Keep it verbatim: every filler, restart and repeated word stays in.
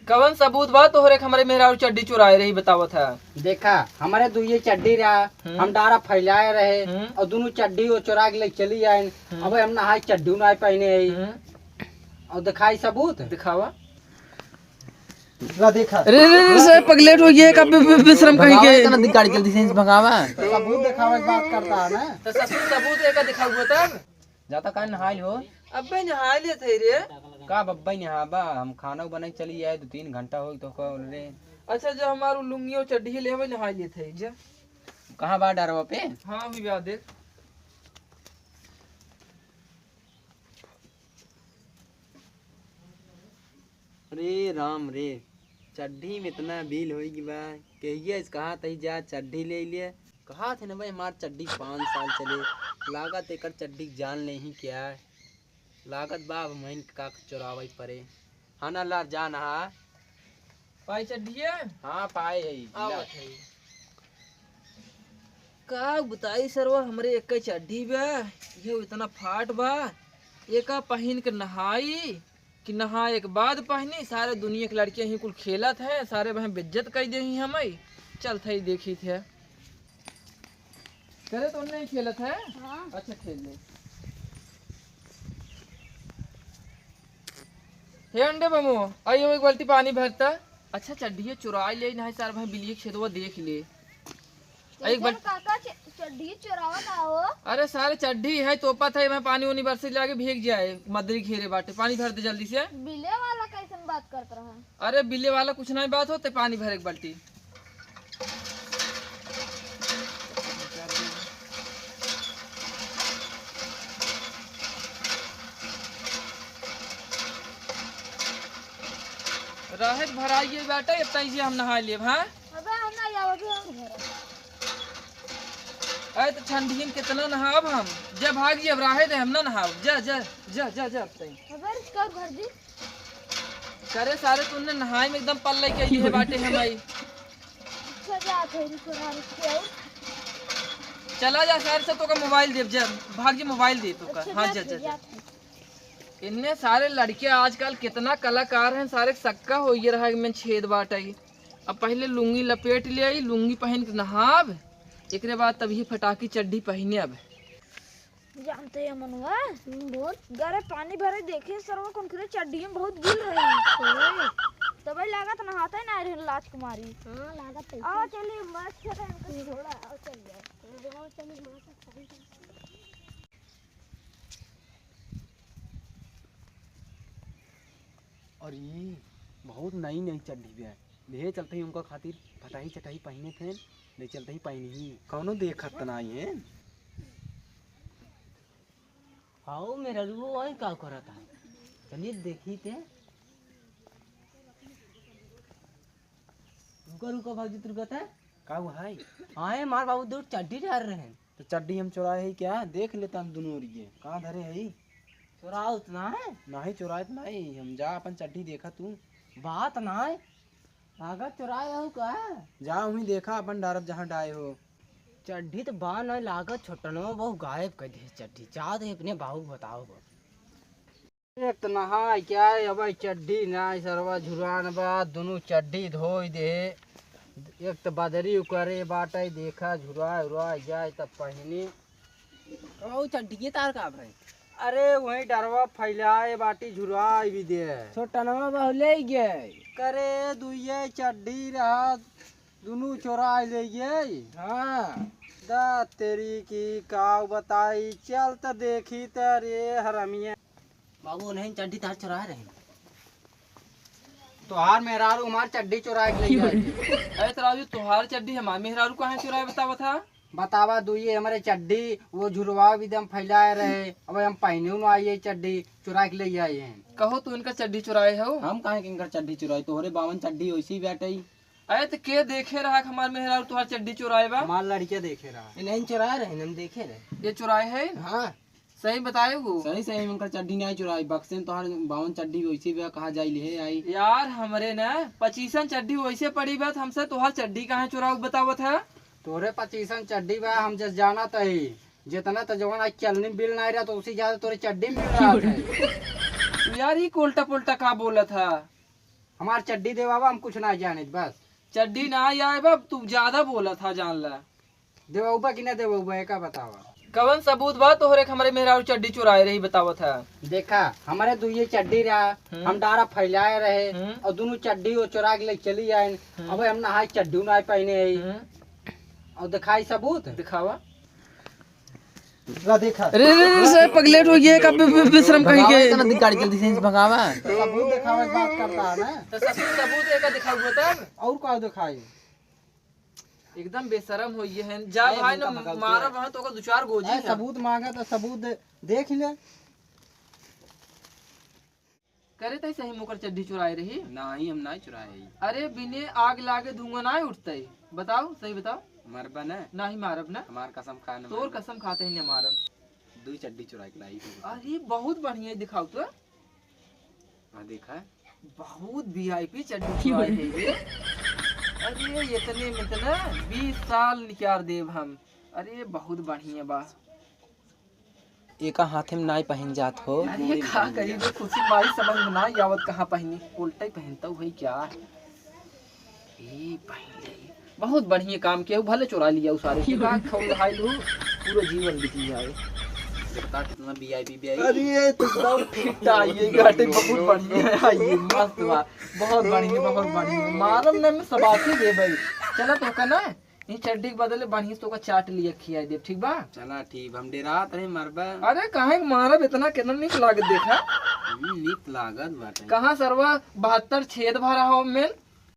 कवन सबूत बा तोहरे के हमरे मेहरारू चड्डी चुराए रही, बतावत है? देखा, हमरे दुइये चड्डी रहा, हम्म। हम डारा फैलाए रहे हम्म। और दुनू चड्डी वो चुरा के ले चली आइन। हम्म। अब हम नहाई चड्डी ना पहने है। हम्म। और दिखाई सबूत। दिखावा। ला देखा। अरे, अरे, अरे, साहब पगलेट हो गया, का बे-, बे-, बेशरम कहीं भगावा के। इतना गाड़ी जल्दी से भगावा। सबूत दिखावे की बात करता है ना। तो ससुर सबूत लेकर दिखाऊंगा तब। जाता काहे नहाइल हो? अब्बे नहाइ लेत है रे। का बब्बा ही नहाबा? हम खाना बनाई चली आए, दो तीन घंटा होई तो का रे। अच्छा, जो हमारू लुंगी और चड्ढी लेवे नहाइ लेत है, जा। कहाँ बा डरवा पे? हाँ, हुई बा देख। अरे राम रे, चड्ढी में इतना बिल होई गई बा। कहिया इस कहा तही जा चड्ढी ले लिए। कहा थे ना भाई, हमार चड्ढी पाँच साल चले, लागत एकर चड्ढी जान ले ही क्या है। लागत बा अब महीन का चुरावे पड़े। हाँ ना लार, जा नहा। पाई चड्ढिया? हाँ, पाए है, आवत ला। है। का बताई सरवा, हमरे एक चड्ढी बा, ये इतना फाट बा, एका पहिन के नहाई कि नहाए के बाद पहिनी। सारे दुनिया के लड़के ही कुल खेलत है, सारे वहाँ बेइज्जत कर दे ही हमें। चल थे देखी थे। करे तो नहीं खेलत है? हाँ। अच्छा, खेल ले। हे अंडे बमो, आइयो एक बाल्टी पानी भरता। अच्छा, चड्ढिया चुराई ले, नहीं सारे भाई बिल्ली खेतवा देख ले। एक कैसन बार काका च-, चड्ढी चोरावत आहो? अरे सारे चड्ढी है, तोपत है, मैं पानी उनी बरसे लागे भीग जाए, मदरी घेरे बाटे, पानी भर दे जल्दी से। बिले वाला कैसन बात करत रहा? अरे बिले वाला कुछ नहीं बात होते, पानी भरे एक बाल्टी। राहत भराइए बाटे, इतना ही से हम नहा लेब, हाँ? अबे हम ना जाओ, अभी हम घर। अरे तो ठंडी में कितना नहाब हम? जा भाग जी, अब राहे दे, हम ना नहाब। जा, जा, जा, जा, जा, अब तई। अबे कब घर जी? करे सारे, तूने नहाए में एकदम पल्ले के लिए बाटे हम आई। अच्छा, जा, फिर इसको ना रुक के आओ। चला जा सारे, से तो का मोबाइल देब, जा, भाग जी, मोबाइल दे तो का। अच्छा, हाँ, जा, जा, फिर, जा, जा। इतने सारे लड़के आजकल कितना कलाकार हैं, सारे सक्का हो ये रहा है, में छेद बाटे। अब पहले लुंगी लपेट ले आई, लुंगी पहन के नहाब, एकरे बाद तब ये फटाकी चड्ढी पहने अब। जानते हैं मनुआ, बहुत गरे पानी भरे, देखे सरवा कौन करे चड्ढी में बहुत गिल रहे हैं। तबे लागत नहाते ना रहे लात कुमारी। हाँ, लागत है। आओ चलिए, मस्त है इनका झोला, आओ चल जाए। हाँ, चलिए, मस्त है। और ये बहुत नई नई चड्ढी भी है, ले चलते ही उनका खातिर फटाही चटाही पहने थे, ले चलते ही पहनी ही। कौनो देखत त नाई है। हाउ मेरा रुओ आई का करत है, चलिए देखी थे। रुका रुका भाजी, तू रुका था। का हुआ है? आए मार बाबू दो चड्ढी डाल रहे हैं। तो चड्ढी हम चुराए है क्या? देख लेता हम दोनों ओरिये। कहाँ धरे है? चुराओ तो ना है? नहीं चुराए तो नहीं। हम जा अपन चड्ढी देखा तू। बात ना है। लागत चुराए हो का? जा वहीं देखा अपन डारब जहाँ डाए हो। चड्ढी तो बा ना लागत, छोटनवा बहु गायब कर दे चड्ढी। जा दे अपने बाबू को बताओ। एक त नहाय के आए, अबे चड्ढी नाय, सरवा झुरान बा, दुनू चड्ढी धोई दे। एक त बदरी उकरे बाटे, देखा झुराय उराय जाए तब पहिनी। ओ चड्ढी के तार का भाई? अरे वही डरवा फैलाए बाटी, झुराय भी दे। छोटनवा बहु ले गए। करे दुइये चड्ढी रहा, दुनू चोराय ले गए। हाँ। दा तेरी की काव बताई, चल त देखी त रे हरमिया। बाबू, उन्हें चड्ढी तार चुरा रहे हैं। तोहार मेहरारू हमार चड्ढी चुरा के ले जाए। अरे तो राजू, तोहार चड्ढी हमार मेहरारू काहे चुराए बतावत हा? बतावा, दुइये हमरे चड्ढी, वो झुरवा भी दम फैलाए रहे। अब हम पहने न आई ये चड्ढी, चुरा के ले आए हैं। कहो, तू इनका चड्ढी चुराए हो? हम काहे के इनकर चड्ढी चुराई? तोहरे बावन चड्ढी वैसे ही बैठे ही। अरे तो के देखे रहा कि हमार मेहरारू तोहार चड्ढी चुराए बा? हमार लड़के देखे रहा। ये नहीं चुराए रहे, हम देखे रहे। ये चुराए है? हाँ। सही बताए हो? सही, सही, उनकर चड्ढी नहीं चुराई, बक्से में तोहार बावन चड्ढी वैसे भी कहा जाई, ले आई। यार, हमरे ना पच्चीसन चड्ढी वैसे पड़ी बा, त हमसे तोहार चड्ढी काहे चुराऊ बतावत है? तोरे पच्चीसन चड्ढी बा, हम जस जानत हई, जितना त जवन आज चलनी बिल नहीं रहा, तो उसी ज्यादा तोरे चड्ढी में बिल रहा है। तू यार, ई उल्टा पुल्टा का बोलत है? हमार चड्डी देवावा, हम कुछ ना जानित बस। चड्डी ना आए बा, तू ज्यादा बोलत हा, जान ला। देवाउबा कि ना देवाउबा, एका बतावा। कवन सबूत बा तोहरे के हमरे मेहरारू चड्डी चुराए रही, बतावत है? देखा, हमरे दुइये चड्डी रहा, हम्म। हम डारा फैलाए रहे हम्म। और दुनू चड्डी वो चुरा के ले चली आइन। हम्म। अब हम नहाए चड्डी ना पहने ही। हम्म। और दिखाई सबूत। दिखावा। ला देखा। अरे, अरे, अरे, सर, पगलेट हो गया, कब बे-, बे-, बेशरम कहीं भगावा के। इतना गाड़ी जल्दी से भगावा। सबूत दिखावे की बात करता है ना। तो ससुर सबूत एका दिखाउबा तब? और का दिखाई? एकदम बेशरम हो ये है। जा ए, भाई उनका ना भगाओ, मारा दे। वहाँ तो ओकर दो चार गोजी ए, है। सबूत मांगा तो सबूत दे, देख ले। करे तई सही मोकर चड्डी चुराए रही? नाही, हम नाही चुराए ही। अरे बिने आग लागे धुआं नाही उठतई। बताओ, सही बताओ। मरबा न? नाही मारब न। हमार कसम खा न तोर मरबा। कसम खाते ही न मारब। दुई चड्डी चुराए के लाई। अरे बहुत बढ़िया दिखाओ तो। हाँ देखा। बहुत वीआईपी चड्डी चुराए है ये। अरे इतने में तो ना बीस साल निकार देब हम। अरे बहुत बढ़िया बा। एका हाथे में नाई पहिन जात हो। अरे का करी बे, खुशी माई समझ में नाई आवत कहाँ पहिनी, उल्टा ही पहिनता है क्या? ए पहिन ले। बहुत बढ़िया काम किया, भले चुरा लिया उ सारे के, का खौल हाइल हो, पूरा जीवन बीत जाए। देखता कितना वीआईपी भी आई। अरे ये तो एकदम फिट आई, ये गाटे बहुत बढ़िया है, ये मस्त बा, बहुत बढ़िया, बहुत बढ़िया। मारम ना में सबासी दे भाई। चला तो का ना, ये चड्डी के बदले बढ़िया से तोका चाट लिया खिया देब, ठीक बा? चला ठीक, हम डेरात रहे मरबा। अरे काहे के मारब, इतना कितना नीक लागत देखा। हम्म, नीक लागत बाटे। कहाँ सरवा बहत्तर छेद भरा हो में?